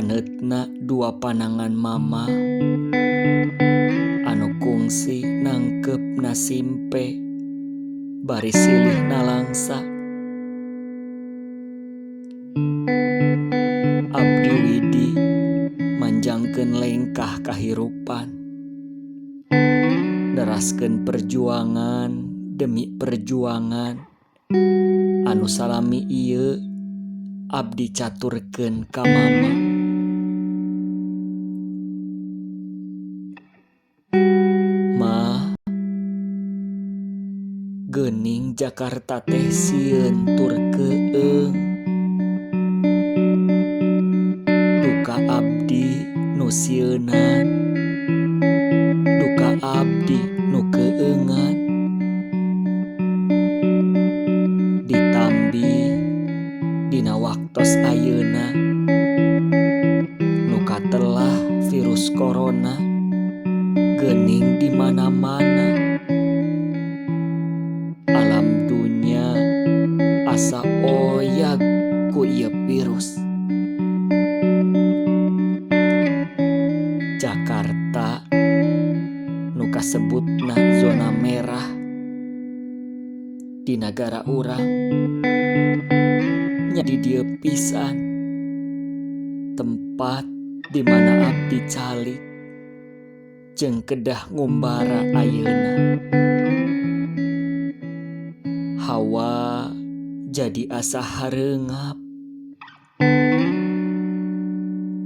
Haneutna dua panangan mama anu kungsi nangkepna simpe bari silih nalangsa. Abdi Widi manjangkeun lengkah kahirupan, neraskeun perjuangan demi perjuangan anu salami ieu abdi caturkeun ka mama. Mah, geuning Jakarta teh sieun tur keung. Duka abdi nu sieunan, duka abdi nu keungan. Ditambi dina waktos ayeuna nu katelah virus corona geuning di mana-mana. Alam dunya asa oyag ku ieu virus. Jakarta nu kasebutna zona merah di nagara urang nya di dieu pisan tempat di mana abdi calik jeung kedah ngumbara ayeuna. Hawa jadi asa hareungap,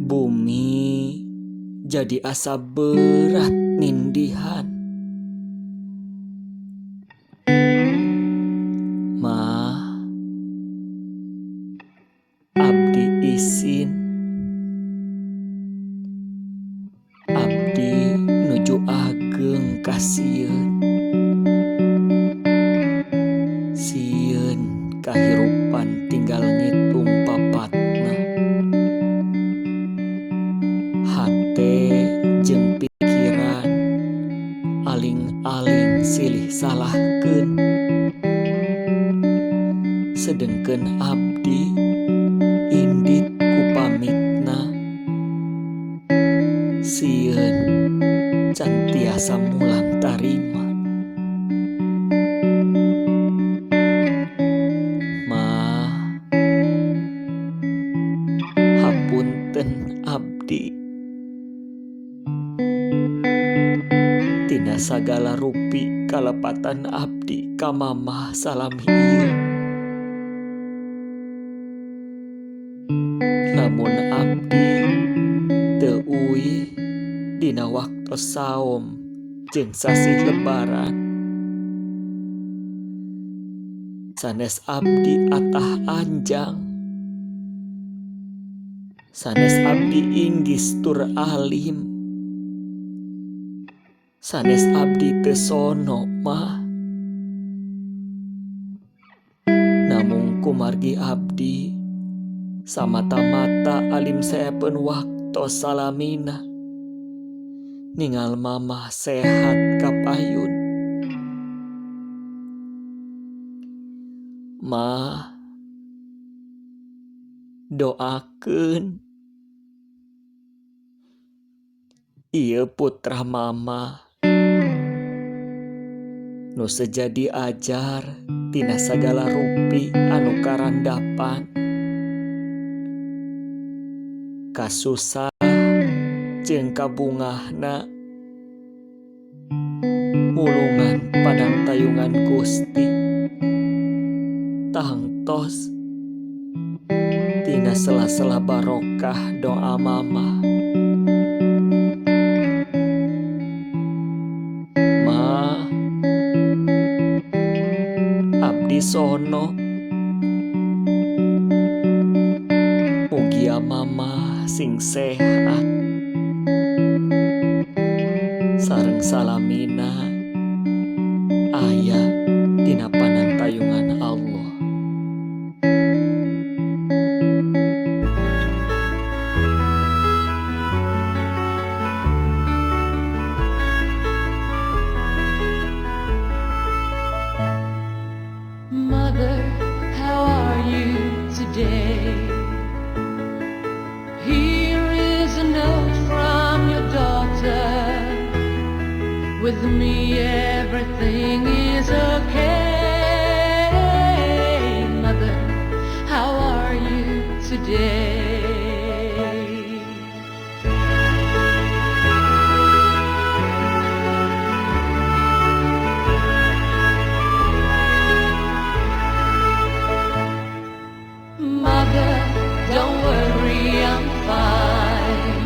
bumi jadi asa berat nindihan. Mah, abdi isin, abdi nuju ageng kasieun, sieun kahirupan tinggal ngitung papatna. Hate jeung pikiran aling-aling silih salahkeun, sedengkeun abdi indit ku pamitna. Sieun can tiasa mulang tarima. Mah, hapunten abdi tina sagala rupi kalepatan abdi ka mamah salami ieu. Lamun abdi teu uih dina waktos saum jeung sasih lebaran, sanes abdi atah anjang, sanes abdi inggis tur alim, sanes abdi teu sono mah. Namung kumargi abdi samata-mata alim saepeun waktos salamina ningal mamah sehat kapayun. Mah, doakeun ieu putra mama nu sejadi ajar tina sagala rupi anu karandapan, kasusah jeung kabungahna mulungan padang tayungan Gusti. Tangtos tina sela-sela barokah doa mama. Mah, abdi sono, mugia mama sing sehat sareng salamina aya dina panantayungan Allah. Mother, how are you today? Here With me, everything is okay. Mother, how are you today? Mother, don't worry, I'm fine.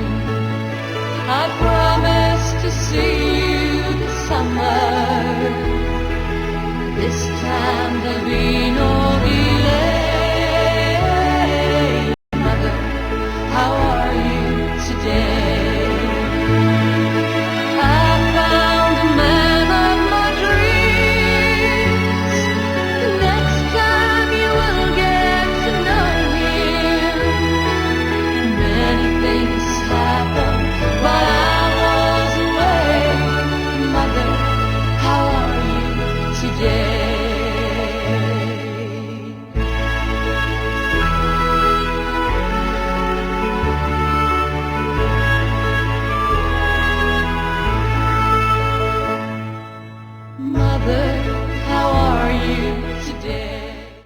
I promise to see you this summer. This time there'll be